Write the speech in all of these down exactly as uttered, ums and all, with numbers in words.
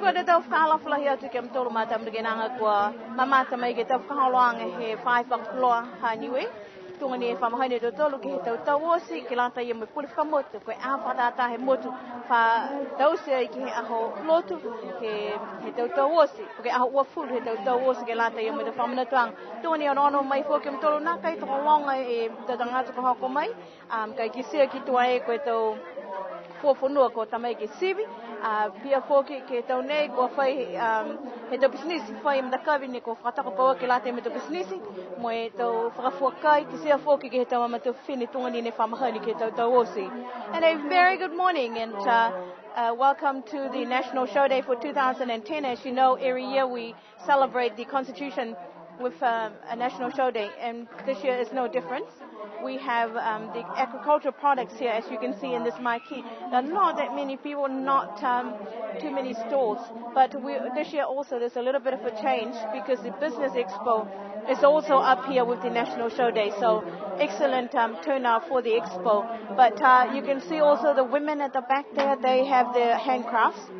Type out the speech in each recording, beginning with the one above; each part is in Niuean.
Ko e tau fakaalofa lahi atu ki a mutolu ma tamata ke naga kua mamata mai ke he tau fakaholoaga he faahi fakapuloa ha Niue. Tuga ni e fa mahani e tautolu ke he tau tau oti, ke lata ia mo e pule fakamotu, ko e aho fakatātā he motu, fa taute ai ke he aho lotu, ke he tau tau oti, ko e aho uafulu he tau tau oti, ke lata ia mo e tau fakamanatuaga. Tuga ni onoono mai foki e mutolu nākai tokologa e tau tagata kua hoko mai, um, ka e kitia ki tua e ko e tau fua fonua ko e tamaiki sivi, a, pihia foki ke he tau nei, kua fai, um, he tau pisinisi, fai matakavi ne kua fakatoka pauaki lata mo e tau pisinisi, mo e tau fakafua kai, kitia foki ke he tau mamatua fifine tuga ni ne fa mahani ke he tau tau oti. And a very good morning and, uh, uh, welcome to the National Show Day for two thousand and ten. As you know, every year we celebrate the Constitution with, um, a National Show Day, and this year is no different. We have, um, the agricultural products here, as you can see in this marquee. There are not that many people, not, um, too many stalls, but we, this year also there's a little bit of a change because the Business Expo is also up here with the National Show Day. So excellent, um, turnout for the expo. But, uh, you can see also the women at the back there, they have their handcrafts.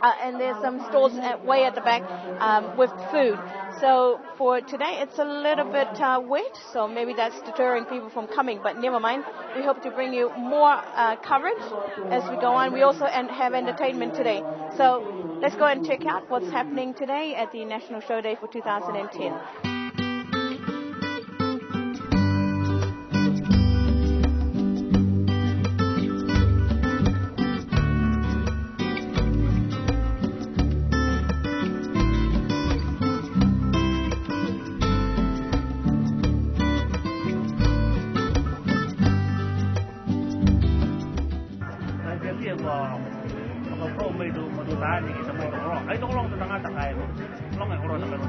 Uh, and there's some stalls at, way at the back, um, with food. So for today, it's a little bit, uh, wet, so maybe that's deterring people from coming, but never mind. We hope to bring you more, uh, coverage as we go on. We also en- have entertainment today. So let's go and check out what's happening today at the National Show Day for two thousand and ten. Ai, pehē kua, kua fakahoko mai e tau, tau taane ke he tau tokologa. Ai tokologa e tau tagata ka e loga e koloa takai loga.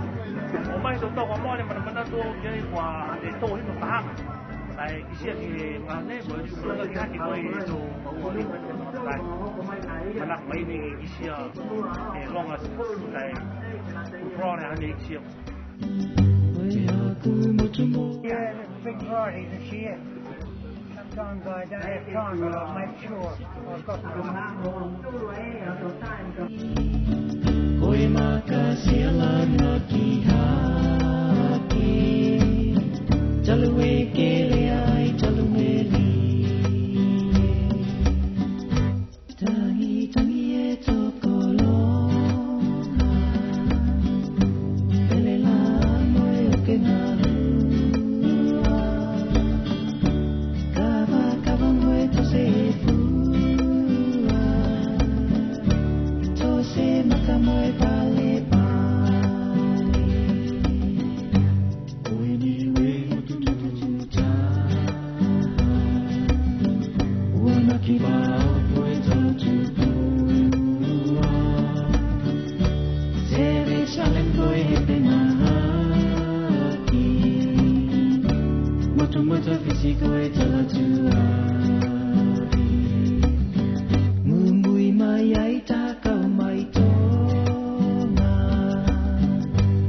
O mai he tau tau kua mole, manamanatu au ki ai kua hane tau hino tahaga. Ka e kitia ke he vahā nei, kua liu koloa ke hake ko e tau mahua ni. Ka e manako mai ni ke kitia e loga, ka e koloa hane kitia. Yeah, there's a big variety this year. Sometimes I don't have time, but I make sure I've got them. Ko e maka sialana ki hake, talu e kele ai talu meli. Tangi, tangi e tokologa, pele la mo e oke gahua. Kava, kava mo e tote e fua, tote maka mo e pale pale. Ko e Niue motu motu taha, ua naki vao ko e tau tupua. Seven Challenge ko e he penahaki, motu motu Fisi ko e tala tuai. Mumui mai ai takau mai Toga,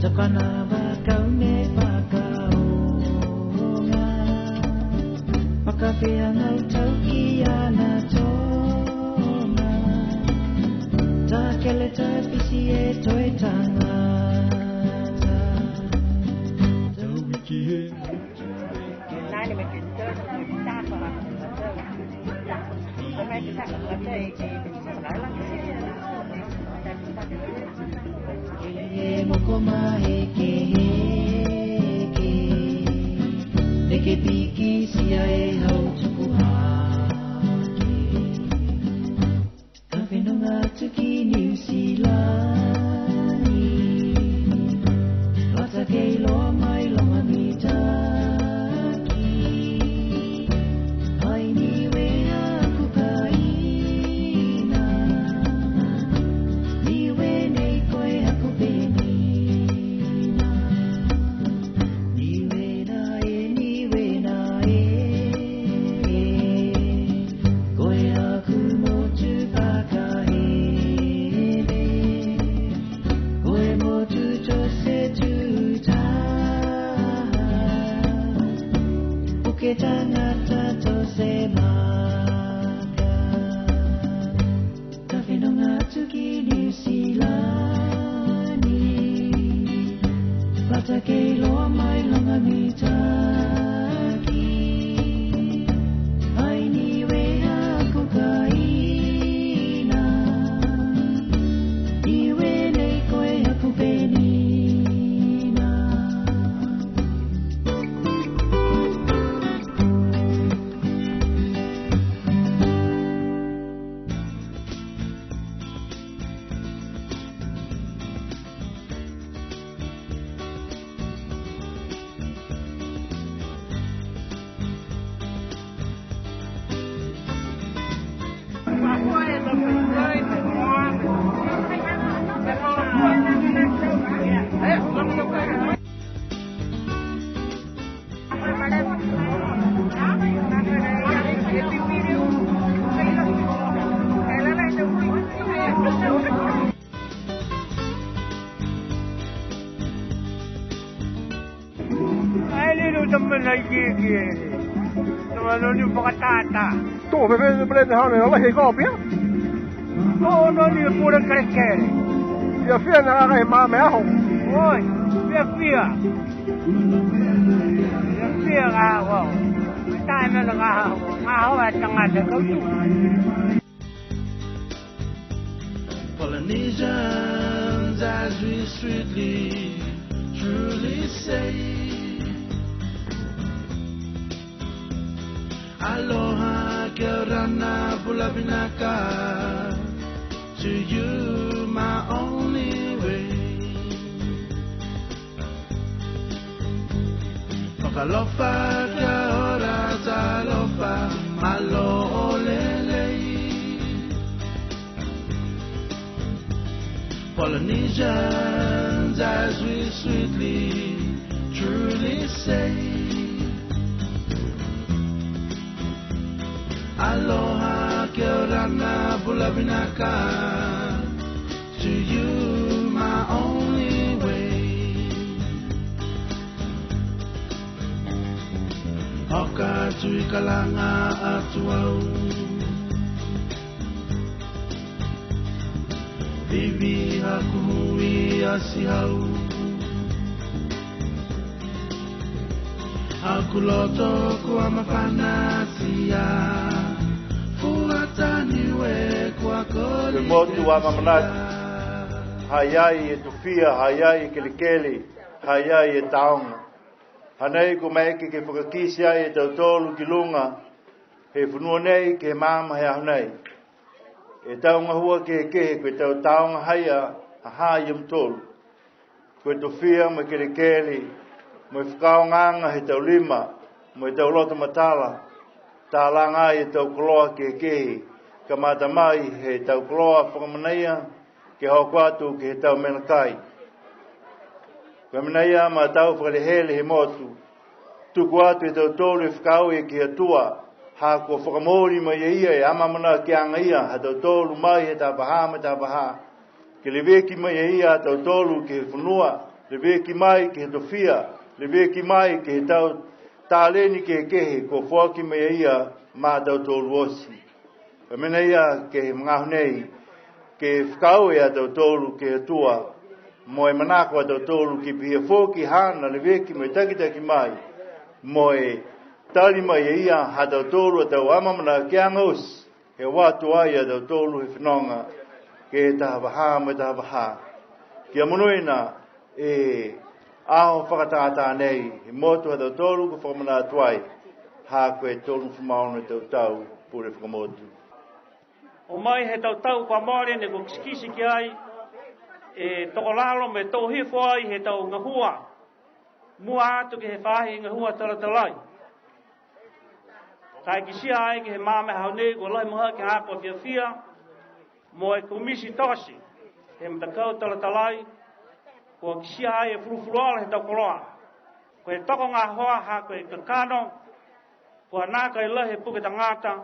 takana vakau ne fakaaoga. Makafea ngau tau ki ana Toga, takele ta Fisi e toe tagata. Tau iki he E moko maheke heke, heke piki sia e hau tuku hake. Ka fenoga atu ki Niu Silani, lata ke iloa mai loga mitaki. Ai Niue aku kaina, Niue nei ko e aku penina. Niue na e, Niue na e, ko e aku motu fakahele, ko e motu tote tū taha, po ke tagata tote maka. Ka fenoga atu ki Niu Silani. Ke iloa mai laga mitaki, ai Niue aku kaina. Niue nei ko e aku penina. Ai, lilo tamana i ke, ke. Tamana ni fakatātā. Tō, fēfē ni pelete haana, lahi e kōpia? Tō, no ni pura kelekele. Fiafia na kaka he mā me aho. Oi, fiafia. Fiafia ka aho. Tae me na ka aho. Ka aho e tagata kautu. Polynesians, as we sweetly, truly say, aloha, kia orana, bula vinaka, to you my only way. Fakaalofa, kia ora, talofa, malo lelei. Polynesians, as we sweetly, truly say, aloha, kia orana, bula vinaka, to you my only way. Oka tui kalaga atu au. Vivi haku hui asi hau. Haku loto kua mafanatia. Fuata Niue kua koli. Ko e motu amaamanaki. Ha i ai e tofia, ha i ai e kelekele, ha i ai e taoga. Hanei kua maeke ke fakakite ai e tautolu ki luga he fonua nei, ke he maama he aho nei. E tau gahua kehekehe, ko e tau taoga haia ha ha i a mutolu. Ko e tofia mo e kelekele, mo e fakaaogaaga he tau lima, mo e tau loto matala, talaga ai e tau koloa kehekehe, kamata mai he tau koloa fakamanaia, ke hoko atu ke he tau mena kai. Ko e mena ia ma tau fakalehele he motu, tuku atu e tautolu e fakaaue ke he Atua, ha kua fakamooli mai e ia e amaamanakiaga ia ha tautolu mai he taha vahā mo e taha vahā. Ke leveki mai e ia a tautolu ke he fonua, leveki mai ke he tofia, leveki mai ke he tau taleni kehekehe kua foaki mai e ia ma tautolu oti. Ko e mena ia ke he magaaho nei, ke fakaaue a tautolu ke he Atua, mo e manako a tautolu ke pihia foki haana leveki mo e takitaki mai, mo e tali mai e ia ha tautolu a tau amaamanakiaga oti, he o atu ai a tautolu he fenoga, ke he taha vahā mo e taha vahā. Kia monuina e aho fakatātā nei, he motu ha tautolu kua fakamanatu ai, ha ko e tolugofulu ma ono e tau tau pule fakamotu. O mai he tau tau kua mole ne kua kitekite ki ai, e tokolalo mo e tō hifo ai he tau gahua. Mua atu ke he faahi gahua talatalai. Ka e kitia ai ke he maama he aho nei, kua lahi mahaki ha kua fiafia, mo e komiti tote he matakau talatalai, kua kitia ai e fulufuluola he tau koloa. Ko e tokogahoa ha ko e kakano, kua nākai lahi e puke tagata,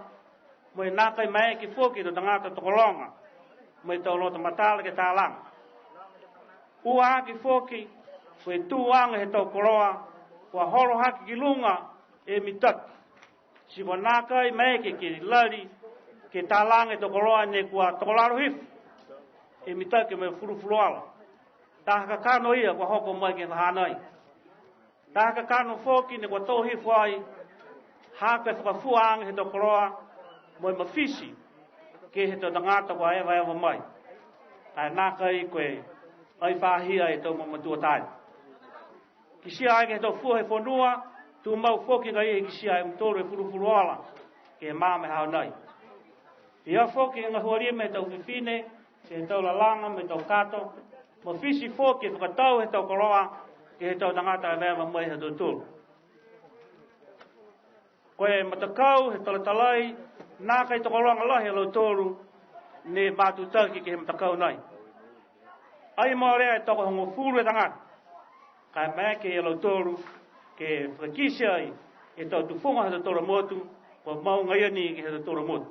mo e nākai maeke foki e tau tagata tokologa, mo e tau loto matala ke talaga. Ua aki foki, ko e tuaga he tau koloa, kua holo hake ki luga e mitaki. Ti kua nākai maeke ke lali, ke talaga e tau koloa ne kua tokolalo hifo e mitaki mo e fulufuluola. Taha kakano ia kua hoko mai ke he vahā nei. Taha kakano foki ne kua tō hifo ai, ha ko e fakafuaga he tau koloa mo e mafiti ke he tau tagata kua evaeva mai. Ka e nākai ko e ai fahia e tau mamatua taane. Kitia ai ke he tau fua he fonua, tumau foki ka e kitia e mutolu e fulufuluola ke he magaaho nei. Ia foki e gahua lima he tau fifine, ke he tau lalaga mo e tau kato, mafiti foki e fakatau he tau koloa ke he tau tagata evaeva mai ha tautolu. Ko e matakau he talatalai, nākai tokologa lahi a lautolu ne matutaki ke he matakau nei. Ai molea e tokohogofulu e tagata, ka e maeke ia lautolu ke fakakite ai e tau tufuga ha tautolu a motu, kua mau agaia ni ke he ha tautolu a motu.